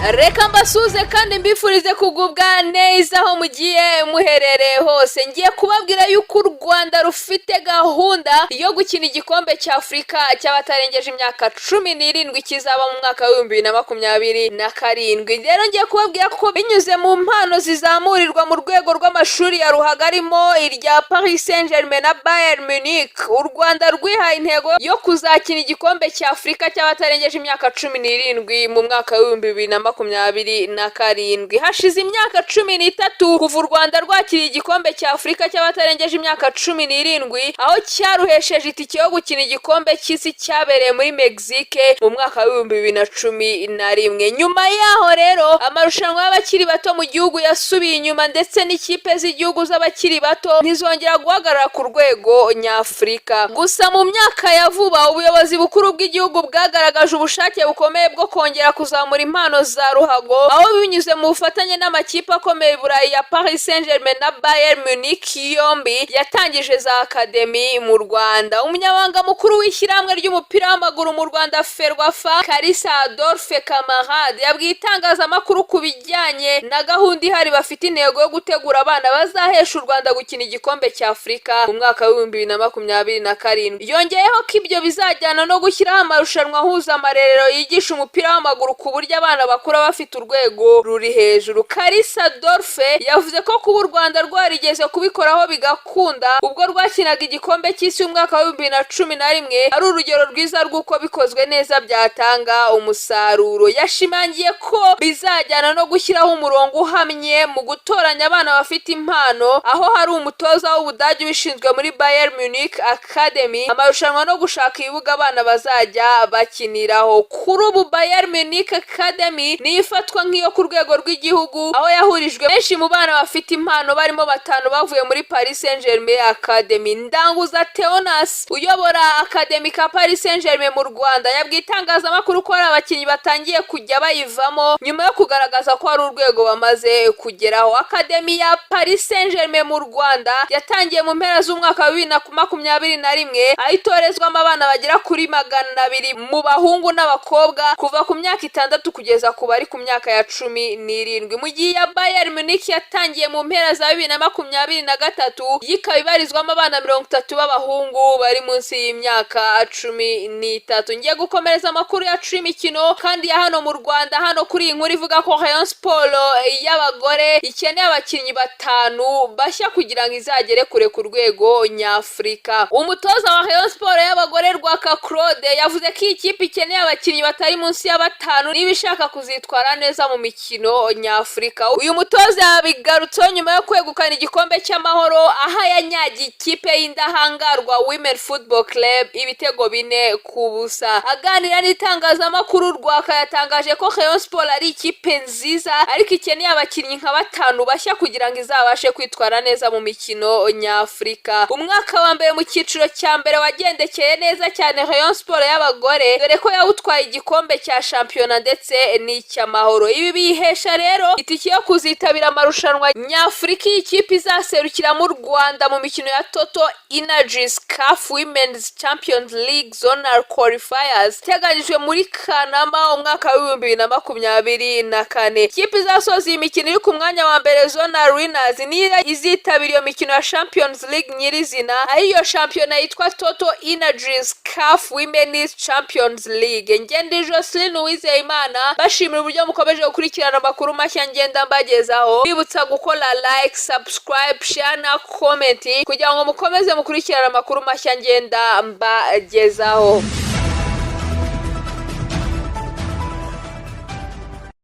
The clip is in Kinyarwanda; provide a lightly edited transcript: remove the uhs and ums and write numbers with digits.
Reka mbasuze kandi mbifurize kugubwa neza aho mugiye muherereye hose. Ngiye kubabwira yuko u Rwanda rufite gahunda yo gukina Igikombe cya Afurika cy'abatarengeje imyaka 17 kizaba mu mwaka wa 2027. Rero ngiye kubabwira ko binyuze mu mpano zizamurirwa mu rwego rw'amashuri ya ruhago, arimo irya Paris Saint Germain na Bayern Munich, u Rwanda rwihaye intego yo kuzakina Igikombe cya Afurika cy'abatarengeje imyaka 17 mu mwaka wa 2027. Hashize imyaka 13 kuva u Rwanda rwakiriye Igikombe cya Afurika cy'abatarengeje imyaka 17, aho cyaruhesheje itike yo gukina Igikombe cy'Isi cyabereye muri Mexique mu mwaka wa 2011. Nyuma yaho rero, amarushanwa y'abakiri bato mu gihugu yasubiye inyuma, ndetse n'ikipe z'igihugu z'abakiri bato ntizongera guhagarara ku rwego nyafurika. Gusa mu myaka ya vuba, ubuyobozi bukuru bw'igihugu bwagaragaje ubushake bukomeye bwo kongera kuzamura impano za ruhago, aho binyuze mu bufatanye n'amakipe akomeye i Burayi ya Paris Saint Germain na Bayern Munich yombi yatangije za academy mu Rwanda. Umunyamabanga mukuru w'Ishyirahamwe ry'Umupira w'Amaguru mu Rwanda, FERWAFA, Kalisa Adolphe Camarade, yabwiye itangazamakuru ku bijyanye na gahunda ihari. Bafite intego yo gutegura abana bazahesha u Rwanda gukina Igikombe cya Afurika mu mwaka wa 2027. Yongeyeho ko ibyo bizajyana no gushyiraho amarushanwa ahuza amarerero yigisha umupira w'amaguru, ku buryo abana bakura bafite urwego ruri hejuru. Kalisa Adolphe yavuze ko kuba u Rwanda rwarigeze kubikoraho bigakunda ubwo rwakinaga Igikombe cy'Isi mu mwaka wa 2011 ari urugero rwiza rw'uko bikozwe neza byatanga umusaruro. Yashimangiye ko bizajyana no gushyiraho umurongo uhamye mu gutoranya abana bafite impano, aho hari umutoza w'Ubudage ubishinzwe muri Bayern Munich Academy, amarushanwa no gushaka ibibuga abana bazajya bakiniraho. Kuri ubu Bayern Munich Academy niyo ifatwa nk'iyo ku rwego rw'igihugu, aho yahurijwe benshi mu bana bafite impano, barimo batanu bavuye muri Paris Saint Germain Academy. Ndanguza Theonas uyobora Academy ka Paris Saint Germain mu Rwanda yabwiye itangazamakuru ko hari abakinnyi batangiye kujya bayivamo nyuma yo kugaragaza ko hari urwego bamaze kugeraho. Academy ya Paris Saint Germain mu Rwanda yatangiye mu mpera z'umwaka wa 2021, aho itorezwamo abana bagera kuri 200 mu bahungu n'abakobwa kuva ku myaka 6 kugeza ku bari ku myaka ya 17, mu gihe iya Bayern Munich yatangiye mu mpera za 2023, yo ikaba ibarizwamo abana 30 b'abahungu bari munsi y'imyaka 13. Ngiye gukomereza amakuru yacu y'imikino kandi ya hano mu Rwanda hano kuri iyi nkuru ivuga ko Rayon Sport y'abagore ikeneye abakinnyi batanu bashya kugira ngo izagere kure ku rwego nyafurika. Umutoza wa Rayon Sport y'abagore, Rwaka Claude, yavuze ko iyi kipe ikeneye abakinnyi batari munsi ya batanu niba ishaka kuzitwara neza mu mikino nyafurika. Uyu mutoza yabigarutseho nyuma yo kwegukana Igikombe cy'Amahoro, aho yanyagiye ikipe y'Indahangarwa Women Football Club ibitego 4-0. Aganira n'itangazamakuru, Rwaka yatangaje ko Rayon Sport ari ikipe nziza, ariko ikeneye abakinnyi nka batanu bashya kugira ngo izabashe kwitwara neza mu mikino nyafurika. Umwaka wa mbere mu cyiciro cya mbere wagendekeye neza cyane Rayon Sport y'abagore, dore ko yawutwaye igikombe cya shampiyona ndetse n'icy'Amahoro. Ibi biyihesha rero itike yo kuzitabira amarushanwa nyafurika iyi kipe izaserukira mu Rwanda mu mikino ya Total Energies CAF Women's Champions League Zonal Qualifiers iteganyijwe muri Kanama umwaka wa 2024. Ikipe izasoza iyi mikino iri ku mwanya wa mbere, Zonal Winners, niyo izitabira iyo mikino ya Champions League nyirizina, aho iyo shampiyona yitwa Total Energies CAF Women's Champions League. Ngende Jocelyn Uwizeyimana, bashimira uburyo mukomeje gukurikirana amakuru mashya ngenda mbagezaho, bibutsa gukora like, subscribe, share na comment kugira ngo mukomeze mukurikirane amakuru mashya ngenda mbagezaho.